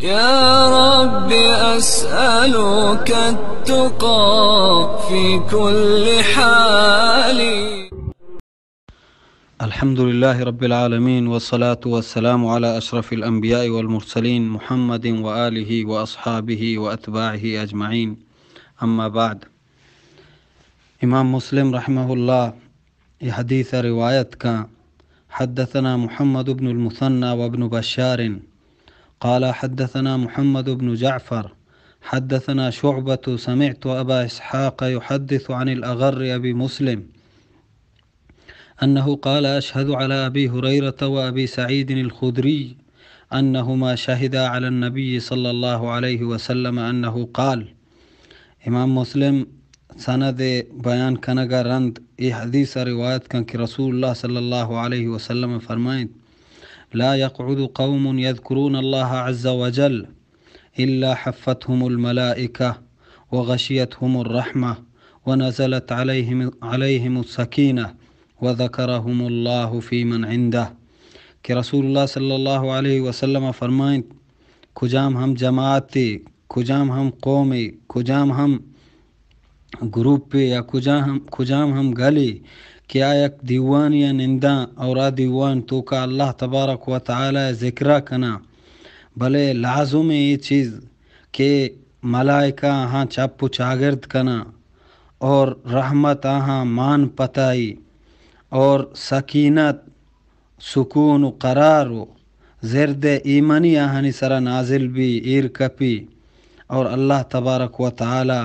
يا رب أسألك التقى في كل حال. الحمد لله رب العالمين، والصلاة والسلام على أشرف الأنبياء والمرسلين محمد وآله وأصحابه وأتباعه أجمعين. أما بعد. امام مسلم رحمه الله اے حدیث ءَ روایت کاں، حدثنا محمد بن المثنى وابن بشار قال حدثنا محمد بن جعفر حدثنا شعبة سمعت أبا إسحاق يحدث عن الأغر أبي مسلم أنه قال أشهد على أبي هريرة وأبي سعيد الخدري أنهما شهدا على النبي صلى الله عليه وسلم أنه قال. امام مسلم سند بیان کنگ ءَ رند اے حدیث ءَ روایت کن کہ رسول اللہ صلی اللہ علیہ وسلم فرمائنت، لا يقعد قوم يذكرون الله عز وجل إلا حفتهم الملائكة وغشيتهم الرحمة ونزلت عليهم، عليهم السكينة وذكرهم الله فيمن عنده. کہ رسول اللہ صلی اللہ علیہ وسلم فرمائنت، کجام ہم جماعتے، کجام ہم قومے، کجام ہم گروپے یا کجام ہم، کجام ہم گلے کہ آ یک دیوانے ءَ ننداں اور آ دیوان توکا اللہ تبارک و تعالی ءِ ذکر ءَ کناں، بلے لازم اے چیز کہ ملائکہ آہاں چپ و چاگرد کناں اور رحمت آہاں مان پتائی اور سکینت، سکون و قرار و زرد ایمنی آہانی سرا نازل بی، ایر کپی اور اللہ تبارک و تعالی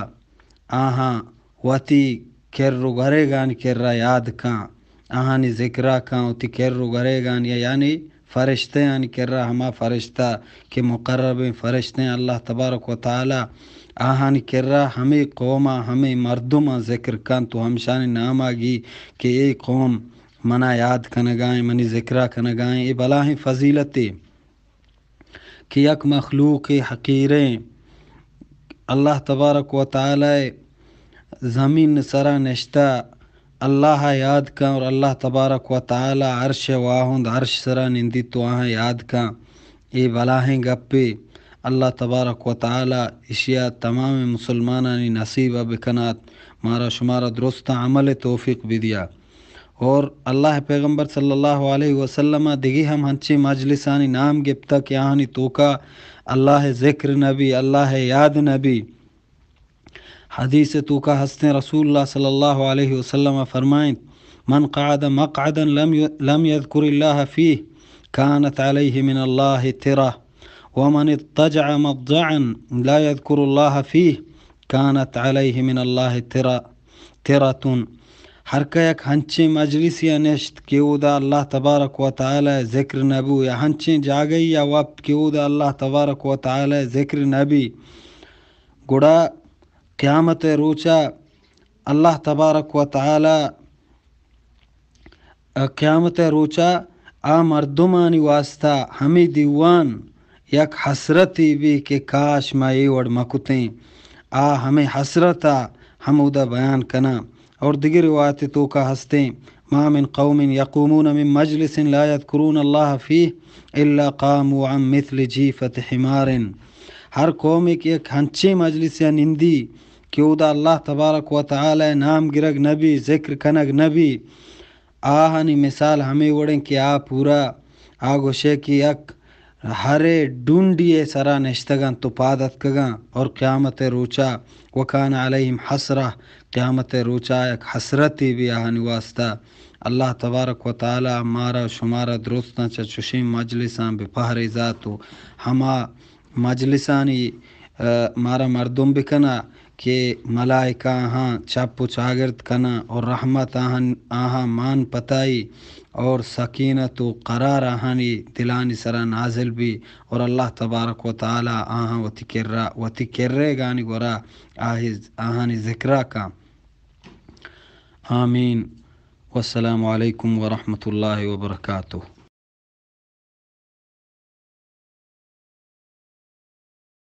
آہاں وتی کر و گریگانی کرا یاد کاں، آہانی ذکرا کاں، وتی کر و گریگانی، یعنی فرشتیانی کرا، ہما فرشتہ کہ مقربیں فرشتیں، اللہ تبارک و تعالی آہانی کرا ہمے قوما، ہمے مردما ذکر کنت و ہمشانی ناما گی کہ اے قوم منا یاد کنگائیں، منی ذکرا کنگائیں۔ اے بلاہیں فضیلتے کہ یک مخلوق حقیریں اللہ تبارک و تعالی زمین سرا نشتہ اللہ ءَ یاد کن اور اللہ تبارک و تعالی عرش ءِ واہند عرش سرا نندیت و آہاں یاد کن۔ اے بلاہیں گپے۔ اللہ تبارک و تعالی اشیا تمام مسلمانانی نصیب ءَ بکنات، مارا شمارا درست عمل ءِ توفیق بدیا۔ اور اللہ ءِ پیغمبر صلی اللہ علیہ وسلم ءَ دگہ ہم ہنچیں مجلسانی نام گپتہ کہ آہانی توکا اللہ ءِ ذکر نبی، اللہ ءِ یاد نبی۔ حدیث ءِ توکا ہستیں، رسول اللہ صلی اللہ علیہ وسلم فرمائنت، من قعد مقعدا لم ي-، لم يذكر الله فيه كانت عليه من الله ترة، ومن اضطجع مضجعا لا يذكر الله فيه كانت عليه من الله ترة، ترة۔ ہر کہ یک ہنچیں مجلسی ءَ نشت کہ اودا اللہ تبارک و تعالی ذکر نبو، یا ہنچیں جاگہی ءَ وپت کہ اودا اللہ تبارک و تعالی ذکر نبی، گڑا قیامت ءِ روچا اللہ تبارک و تعالی، قیامت ءِ روچا آ مردمانی واسطہ ہمے دیوان یک حسرتے بی کہ کاش ما اے وڑ مکتیں۔ آ ہمے حسرت ءَ ہمودا بیان کناں۔ اور دگہ روایت توکا ہستیں، ما من قوم يقومون من مجلس لا يذكرون الله فيه إلا قاموا عن مثل جيفة حمار۔ ہر قومے کہ یک ہنچیں مجلسے ءَ نندی کہ اودا اللہ تبارک و تعالی ءِ نام گرگ نبی، ذکر کنگ نبی، آہانی مثال ہمے وڑیں کہ آ پورا، آ گوشے کہ یک ہرے ڈونڈی ءِ سرا نشتگاں تو پاد اتکگاں، اور قیامت ءِ روچا وكان عليهم حسرة، قیامت ءِ روچا یک حسرتے بی آہانی واسطہ۔ اللہ تبارک و تعالی مارا شمارا درستاں چہ چشیں مجلساں بہ پہریزات و ہما مجلسانی، ءَ، مارا مردم بکنا کہ ملائکہ آہاں چپ و چاگرد کنا اور رحمت آہاں، آہاں مان پتائی اور سکینت و قرار آہانی دلانی سرا نازل بی اور اللہ تبارک و تعالی آہاں وتی کرا، وتی کرے گانی گورا آہی، آہانی ذکرا کن۔ آمین۔ والسلام علیکم ورحمۃ اللہ وبرکاتہ۔